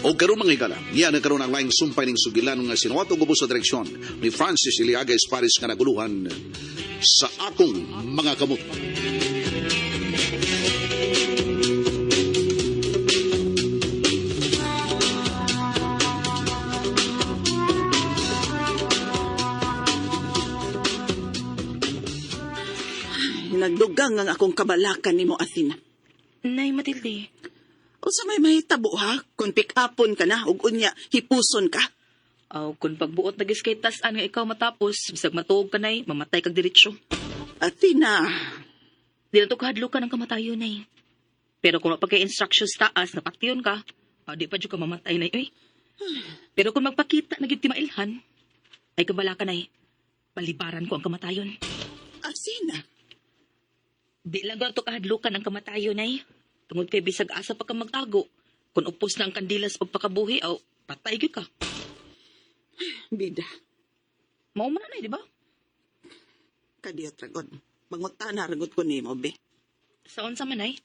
O karon mga higala, niya na karon ang laing sumpay ning sugilan nga sinuwato gubos sa direksyon ni Francis Iliaga Esparis nga naguluhan sa akong mga kamot. Nagdugang ang akong kabalakan nimo, Athena. Nay Matilde, Unsa may mahitabo ha? Kung pick-upon ka na, ug unya, hipuson ka. aw kung pagbuot na gis kay tas-an nga ikaw matapos, bisag matuog ka nay, mamatay kag diretsyo. Athena, Di na to kahadlukan ang kamatayon nay. Pero kung mapagkay instructions taas, napaktiyon ka, aw, di pa jud ka mamatay nay oy. Pero kung magpakita na gyud ti mailhan, ay kabala ka nay. Palibaran ko ang kamatayon. Athena. Di lang to kahadlukan ang kamatayon nay. Tungod kay bisag asa pa ka magtago. Kung upos na ang kandila sa pagpakabuhi, aw, patay gyud ka. Bida, Mao man na nay, di ba? kadiyot ragon. Mangutana ragot ko nimo, be. Sa unsa man ay?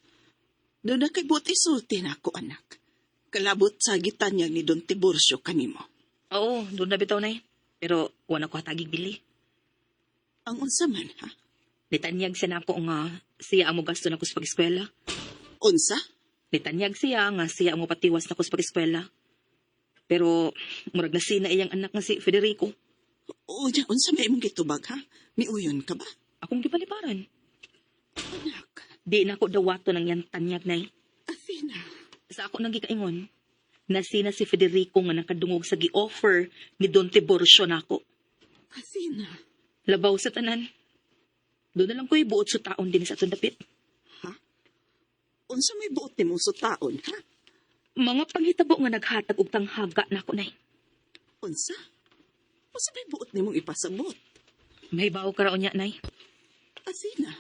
Doon na kay buti sulti na ako, anak. Kalabot sa gitanyag ni Don Tiburcio kanimo. Oo, doon na bitaw nay. Pero wala ko hatagig bili. Ang unsa man, ha? Nitanyag siya nako nga siya ang mogasto nako sa pag-eskwela. Unsa? Nitanyag siya nga siya ang mopatiwas nako sa pag-eskwela. Pero murag na sina iyang anak nga si Federico. Unya, unsa may imong gitubag, ha? Miuyon ka ba? Akong gipaliparan. Anak, Di na ko dawato ng iyang tanyag nay. Athena. Sa ako nang gikaingon, nasina si Federico nga nakadungog sa gi-offer ni Don Tiburcio nako. Athena. Labaw sa tanan. Doon na lang ko'y buot sa taon din sa atong dapit. Ha? Unsa may buot nimo sa taon, ha? Mga panghitabo nga naghatag og tanghaga nako nay. Unsa? Unsa may buot nimong ipasabot? May bawo ka raw niya, nay. Athena.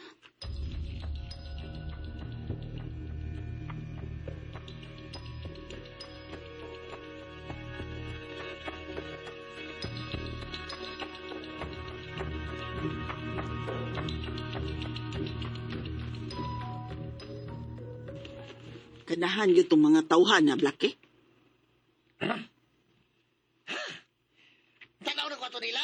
Kanahan yun tong mga tawhan na, Blackie. Tanaw na ko ato nila.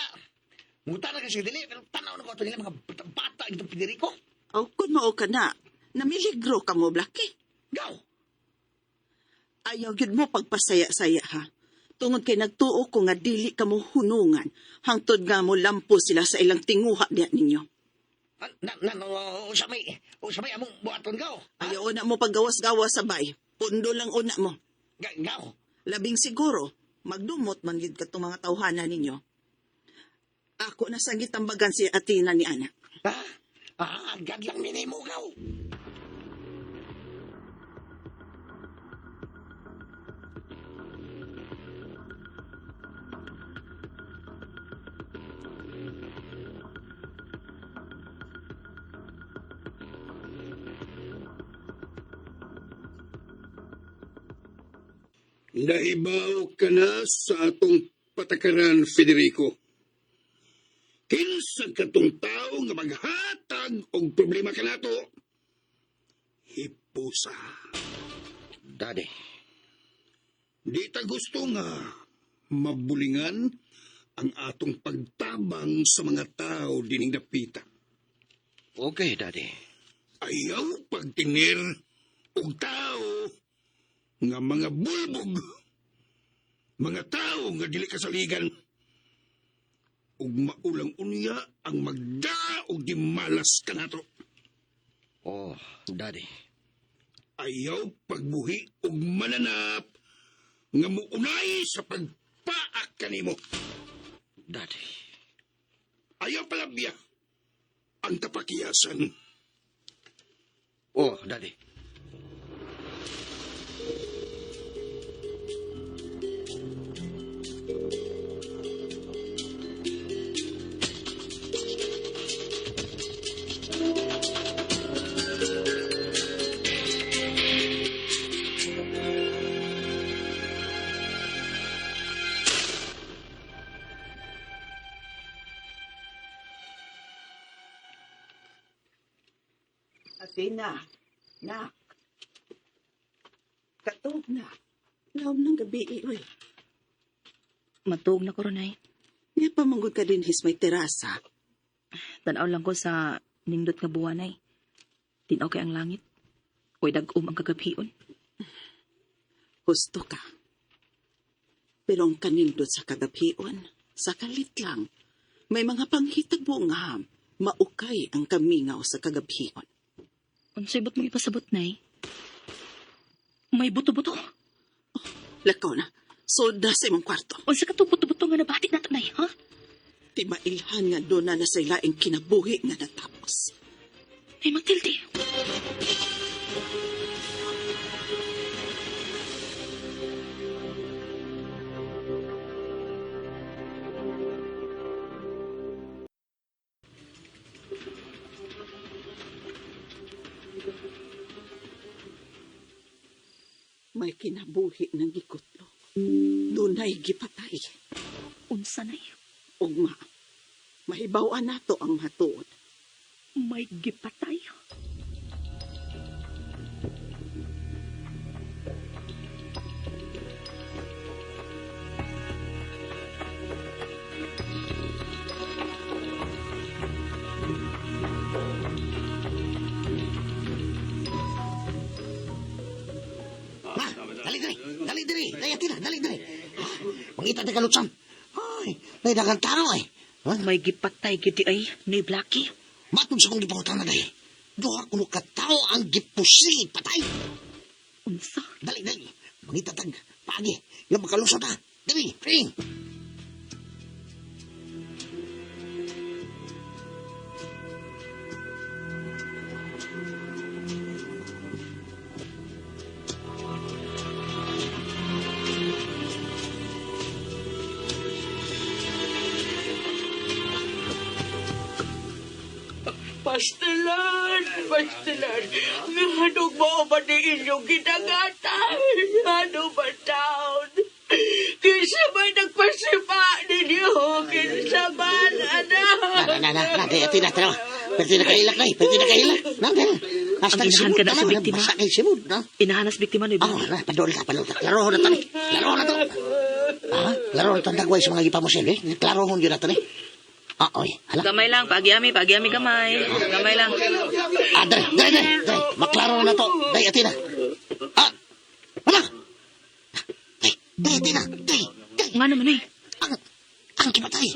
Muta na kasi dili, pero tanaw na ko ato nila mga bata itong Federico. O kung mao ka na, namiligro ka mo, Blackie. Gaw! Ayaw gyud mo pagpasaya-saya ha. Tungod kay nagtuo ko nga dili ka mo hunungan hangtod nga mo lampo sila sa ilang tinguha diha ninyo. Na, na, na, usa may among buhaton gaw. Ayaw na mo paggawas-gawas sabay. Pundo lang una mo. Gaw. Labing siguro, magdumot man gid katong mga tawhana ninyo. Ako na sa gitambagan si Athena ni anak. Ha? Ah, agad lang ni mo gaw. Nahibaw ka na sa atong patakaran, Federico. Kinsa katong tao nga maghatag og problema kanato? Hipusa. Daddy. Di ta gusto nga mabulingan ang atong pagtabang sa mga tao dining dapita. Okay, Daddy. Ayaw pagtinir og tao nga mga bulbog. Mga tao nga dili kasaligan. Ug maulang unya ang magda og gimalas kanato. Oh, Daddy. Ayaw pagbuhi og mananap nga muunay sa pagpaak kanimo. Daddy. Ayaw palabya ang tapakiyasan. Oh, Daddy. Athena, nak. Katog na. Lawom ng gabi, eh, oy. Matuog na ko ron ay. Nga pamanggod ka din his may terasa. Tanaw lang ko sa nindot nga buwan ay. Tinaw kay ang langit. Uy, dag-um ang kagabhion. Husto ka. Pero ang kanindot sa kagabhion, sa kalit lang, may mga panghitabo nga maukay ang kamingaw sa kagabhion. Unsay bot mong ipasabot, nay? May buto-buto. Lakaw na, soda sa imong kwarto. Unsa ka tong buto-buto nga nabati nato, nay, ha? Timailhan nga doon na sa ilaing kinabuhi nga natapos. Nay, Matilde. May kinabuhi ng gikutlo. Dunay gipatay. Unsa, nay? Ugma, mahibaw-an nato ang matuod. May gipatay. Ma, dali diri, dali diri, dali atina, dali diri. Ah, Mangita ta kalutsan. Ay, may daghang tao ay. Ha? May gipatay gid di ay ni Blackie. Matod sa kong gipangutan na dai. Duha kuno ka tawo ang gipusil patay. Unsa? Dali dali. Mangita tag paagi nga makalusot ta. Dali, dali. Pastelan, pastelan. Nganong mao ba ni inyong ginangatan? Ano ba taon? Kinsa may nagpasipa ninyo? Kinsa man, anak? Na na na na, dali atina tanawa. Perti na kailak nay, perti na kailak. Na dali. Hasta Ang inahan ka na sa biktima. Basta kay simud, no? Inahanas biktima ni Ah, Blackie. na, padol ka, padol ka. Klaro na tani. Klaro na to. Ah, klaro na to ang dagway sa mga gipamusil, eh. Klaro hon yun na tani. Ah, oy, hala. Gamay lang, paagyami, paagyami gamay. Gamay lang. Ah, dre, dre, dre, dre. Maklaro na to. Dai, atina. Ah, wala. Dai, dai, atina. Dai, dai. Nga naman ay. Ang, ang kipatay.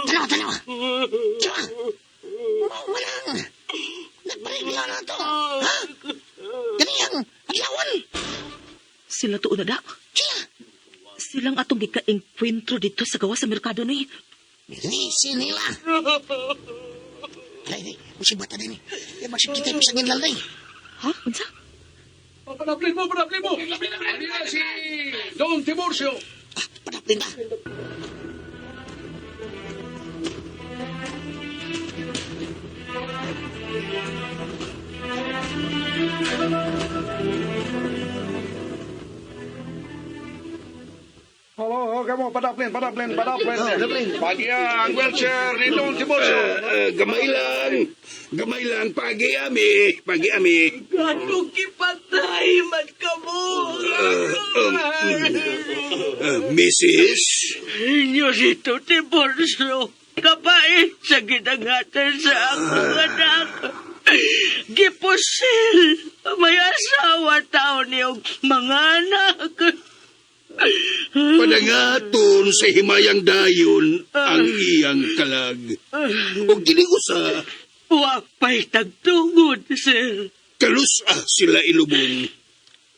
Tanawa, tanawa. Tanawa. Walang. Nagbarigla na to. Ha? Ganiyang, adlawan. Sila tuon na da. Sila. Silang atong gika-enkwentro dito sa gawa sa merkado ni. Lisi nila. Alay, dai, musibata din eh. Eh, masip kita yung pasangin lalay. Ha? Unsa? Panaplin mo, panaplin mo! Kanina si Don Tiburcio. Ah, panaplin ba? Hello, kamo, panaplin, panaplin, panaplin. Pagya ang wheelchair ni Don Tiburcio. Gamay lang. Gamay lang. Pagiami. Pagiami. Ganong kipatay man ka mo? Mrs. Inyo rito, Tiburcio. Kabait sa ginangatan sa akong anak. Gipusil, may asawa tao niyong mga anak. Padangaton sa himayang dayon ang iyang kalag. O dili usa, Wapay tagtungod, sir. kalusa sila ilubong.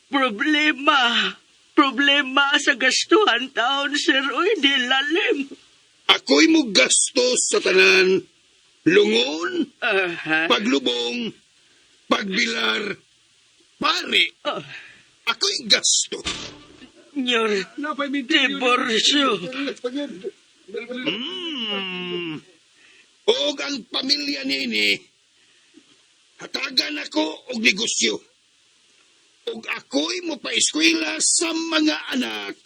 Problema. Problema sa gastuhan taon, sir. Uy, di lalim. Ako'y mo gastos sa tanan. Lungon, Aha. paglubong, pagbilar, pare. Ah. Ako'y gasto. Nyor Tiburcio. Og ang pamilya nini, hatagan ako og negosyo. Og ako'y mopaeskwela sa mga anak.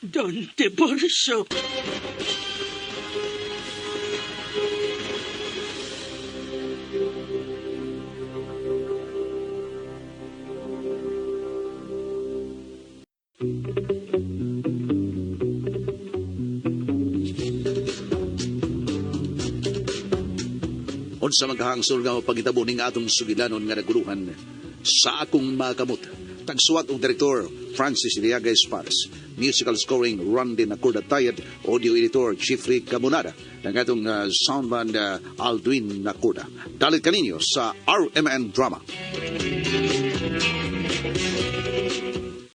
Don Tiburcio. Unsa maghangsol nga mapangitabo ning atong sugilanon nga naguluhan sa akong mga kamot? Tagsuwat og direktor, Francis Iliaga Espares. Musical scoring, Randy Nacorda Tayad. Audio editor, Jeffrey Camonada. Ang atong soundman, Aldwin Nacorda. Dalit kaninyo sa RMN Drama.